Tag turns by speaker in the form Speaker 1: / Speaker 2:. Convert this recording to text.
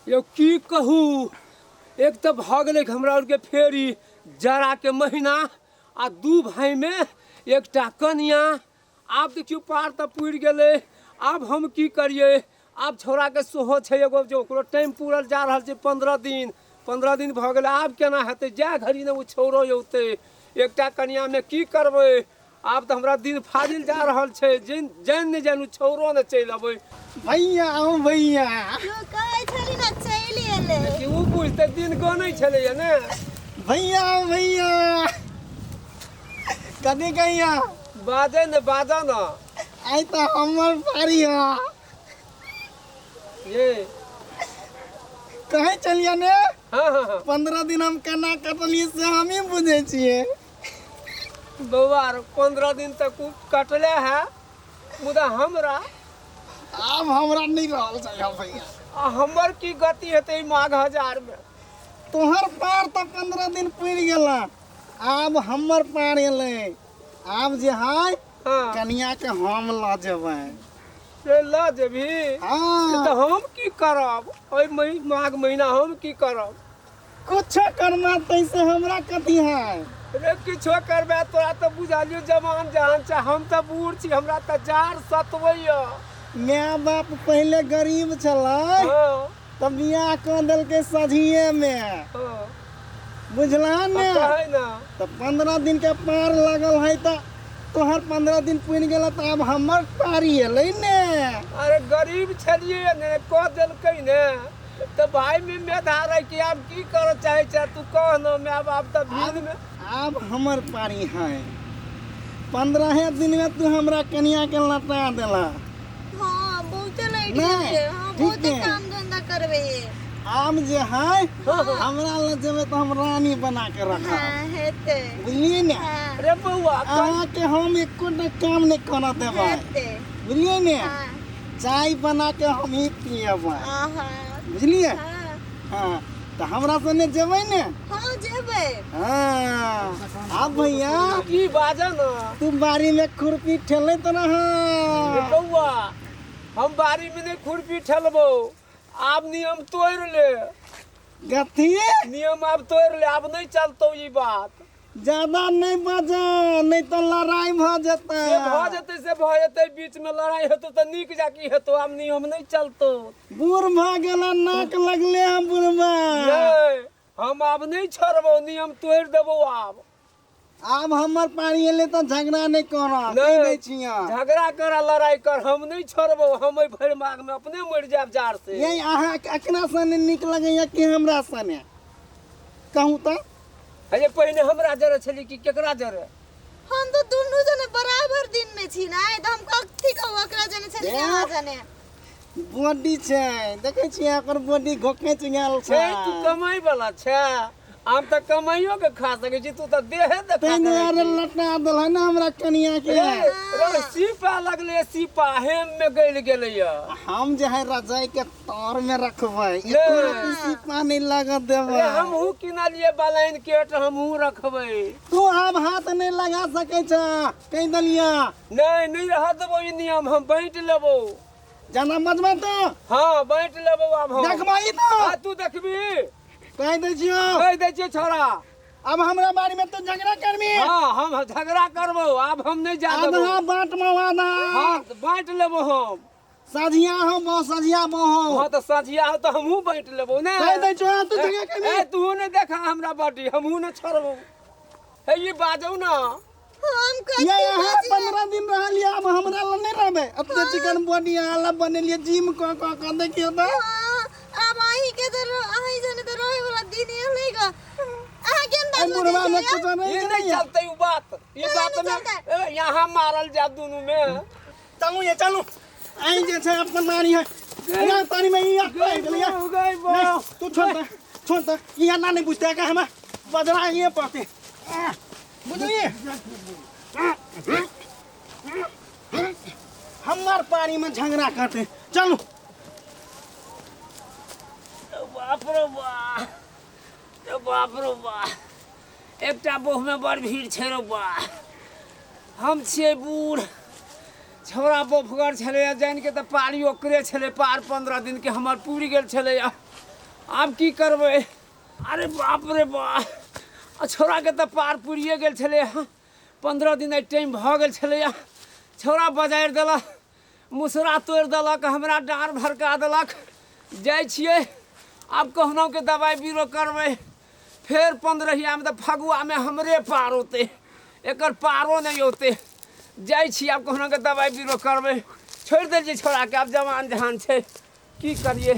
Speaker 1: यौ की कहू, एक तऽ भऽ गेलै हमरा आरके फेरी जाड़ाके महीना आ दू भाइमे एकटा कनिया। आब देखियौ पार तऽ पुरि गेलै, आब हम की करियै? आब छौड़ाके सेहो छै एगो जे ओकरो टाइम पूरल जा रहल छै, 15 दिन 15 दिन भऽ गेलै। आब केना हेतै? जाए घड़ी ने ओ छौड़ो औतै, एकटा कनियामे की करबै? आब तऽ हमरा दिन फाजिल जा रहल छै। जैन जानि नहि जानि ओ छौड़ो ने चलि अबै।
Speaker 2: भैया औ भैया,
Speaker 3: यौ कहै छली ने चलि एलै।
Speaker 1: कि ओ बुझतै दिन गनै छलैया ने।
Speaker 2: भैया भैया कथी कहिया?
Speaker 1: बाजै ने, बाजऽ ने।
Speaker 2: आइ तऽ हमर पारी है।
Speaker 1: ये
Speaker 2: कहै छलियै ने?
Speaker 1: हाँ हाँ हाँ।
Speaker 2: 15 दिन हम केना कटलियै से हमही बुझै छियै।
Speaker 1: बौआ, 15 दिन तक उ कटले है, मुदा हमरा
Speaker 2: आब हमरा नहि रहल छै हम भैया।
Speaker 1: आ हमर की गति हेतै ई माघ हजार में?
Speaker 2: तोहर पार तऽ 15 दिन पुरि गेला, आब हमर पार एलै। आब जे है कनिया के हम लऽ जेबै।
Speaker 1: से लऽ जेबही?
Speaker 2: हाँ।
Speaker 1: तऽ हम की करब ओहि माघ महीना? हम की करब?
Speaker 2: कुछो करना तैसे हमरा कथी है?
Speaker 1: रे किछो करबे, तोरा तऽ बुझलियो जवान जहान छै, हम तऽ बूढ़ छी, हमरा तऽ जार सतबैया।
Speaker 2: माय बाप पहिले गरीब छलै तऽ बियाह कऽ देलकै सझिए मे। बुझला ने?
Speaker 1: कहै ने।
Speaker 2: तऽ 15 दिन के पार लागल है, तऽ तोहर 15 दिन पुरि गेल, तऽ आब हमर पारी एलै ने।
Speaker 1: अरे गरीब छलियै ने, कऽ देलकै ने, तऽ भाई में मेधा रह के आब की करऽ चाहै छै तू कह न? माय बाप तऽ भीड़ में।
Speaker 2: आब हमर पारी है। 15 दिन में तू हमरा कनिया के लटा देला।
Speaker 3: हाँ, बहुते लाइट
Speaker 2: नहीं,
Speaker 3: गेलै। हाँ,
Speaker 2: ठीक
Speaker 3: बहुते
Speaker 2: है।
Speaker 3: काम धंधा करबै।
Speaker 2: आब जे है हमरा लग जेबै तऽ हम रानी बना के रखब।
Speaker 3: हाँ, हेतै।
Speaker 2: बुझलियै ने?
Speaker 3: हाँ।
Speaker 1: रे बौआ,
Speaker 2: अहाँके हम एकोटा काम नहि करऽ देबै।
Speaker 3: हेतै।
Speaker 2: बुझलियै ने?
Speaker 3: हाँ।
Speaker 2: चाय बना के हम ही पियबै।
Speaker 3: आहा।
Speaker 2: बुझलियै?
Speaker 3: हाँ।
Speaker 2: हाँ, तऽ हमरा सने जेबै ने?
Speaker 3: हाँ, जेबै।
Speaker 2: हाँ, आब भैया।
Speaker 1: की बाजऽ न।
Speaker 2: तू बाड़ी में खुरपी ठेलैत रह।
Speaker 1: रे बौआ, हम बाड़ी में नहीं खुरपी ठेलबो। आब नियम तोड़ ले।
Speaker 2: गथी?
Speaker 1: नियम आब तोड़ ले, आब नहीं चलतो ई बात।
Speaker 2: ज्यादा नहीं बजा, नहीं तो लड़ाई भऽ जेतै।
Speaker 1: से भऽ जेतै, से भऽ जेतै। बीच में लड़ाई हेतौ तऽ नीक जाकी हेतौ। आब नियम नहीं चलतो।
Speaker 2: बूढ़ भऽ गेल, नाक लगले हँ बुढ़बा।
Speaker 1: नहीं, हम आब नहीं छोड़बो, नियम तोड़ देबो आब।
Speaker 2: आब हमर पारी एलै तऽ झगड़ा नहि करब।
Speaker 1: नहि।
Speaker 2: कहि दै छियऽ।
Speaker 1: झगड़ा कर आ लड़ाई कर, हम नहीं छोड़बो। हम एहि भरि माघ में अपने मरि जायब जार से।
Speaker 2: ये अहाँ एकरा सने नीक लगैया कि हमरा सने, कहू तऽ?
Speaker 1: अरे पहिने हमरा जरे छली कि केकरा जरे?
Speaker 3: हम तो दुनू जने बराबर दिन में छी ना, तऽ हम कथी कहू ओकरा जने छली कि अहाँ जने?
Speaker 2: बॉडी छै, देखै छियै ओकर बॉडी घोकैच गेल छै।
Speaker 1: ए, तू कमाई वाला छै, हम तऽ कमाइयो के खा सकै छी, तू तऽ देहे देखा
Speaker 2: ताहि दुआरे लटा देल है ने हमरा कनिया के।
Speaker 1: रे सीपा लगले, सीपा हेम में गलि गेलैया।
Speaker 2: हम जे है रजाई के तर में रखबै, एको रत्ती सीपा नहि लागऽ देबै।
Speaker 1: रे हमहूँ किनलियै बलाइन केट, हमहूँ रखबै।
Speaker 2: तू आब हाथ नहि लगा सकै छ, कहि देलियै।
Speaker 1: नहीं, नहीं रह देबो ई नियम, हम बाँटि लेबो।
Speaker 2: जाना बजबै तो?
Speaker 1: हाँ, बाँटि लेबो आब हम।
Speaker 2: देखबही तो?
Speaker 1: हाँ, तू देखबी।
Speaker 2: कहि दै छियौ।
Speaker 1: कहि दै छियौ छौड़ा।
Speaker 2: अब हमरा बारी में तू झगड़ा करबी?
Speaker 1: हाँ, हम झगड़ा करबो, आब हम नहीं जा देबो।
Speaker 2: आधा बाँटबो आधा।
Speaker 1: हाँ, बाँटि लेबो हम।
Speaker 2: सझिया हो बहु, सझिया बहु।
Speaker 1: हाँ, तऽ सझिया हो तऽ हमहूँ बाँटि लेबो ने।
Speaker 2: कहि दै छियौ, तू झगड़ा करबी।
Speaker 1: ए, तू नहि देखा हमरा बॉडी, हमहूँ नहि छोड़बो। हे ई बाजौ ना।
Speaker 3: हम कथी
Speaker 2: ये यहाँ
Speaker 3: बाजियै?
Speaker 2: 15 दिन रहलियै, आब हमरा लग नहि रहबै। एते चिकन बॉडी अहाँ लग बनेलियै जिम कऽ कऽ कऽ, देखियौ तऽ।
Speaker 3: हाँ, आब अहीं के तऽ अहीं जने तऽ रहे वाला दिन एलै ग। अहाँ के
Speaker 2: एहि
Speaker 3: अंदाज
Speaker 2: बुढ़वा में
Speaker 3: बजै छियै?
Speaker 2: कुछो नहि
Speaker 1: ई नहीं
Speaker 2: जनैया।
Speaker 1: चलते उ बात, ई
Speaker 3: काहे
Speaker 1: बात
Speaker 3: नहि
Speaker 1: में
Speaker 3: चलतै?
Speaker 1: ए, यहाँ मारल जाब दुनू में।
Speaker 2: चलू ये चलू, आई जे छै अपन मारी है ना तारी में ई आइ गेलै।
Speaker 1: गई बो।
Speaker 2: नहीं, तू छोड़ दे, छोड़ दे। यहाँ ना नहीं बुझते का हमें बजरा ये पड़ते, बुझलिए? हमार पानी में झगड़ा करते। चलू।
Speaker 1: बाप रे बा, बाप रे बा, एकटा बोहमे बड़ भीड़ छै रे बा। हम छियै बूढ़, छौड़ा बोफगर छलैए, जानि के तऽ पारी ओकरे छलै। पार 15 दिनके हमर पुरि गेल छलैए। आब की करबै? अरे बाप रे बाप, आ छौड़ाके तऽ पार पुरिए गेल छलै हँ। 15 दिन आइ टाइम भऽ गेल छलैए। छौड़ा बजारि देलक, मुसरा तोड़ि देलक, हमरा डाँड़ भड़का देलक। जाइ छियै आब कहुनाके दबाइ बीरो करबै। फेर 15हियामे तऽ फगुआमे हमरे पार औतै, एकर पारो नहि औतै। जाइ छी आब कहुनाके दबाइ बीरो करबै। छोड़ि देलियै छौड़ाके, आब जवान जहान छै, की करियै।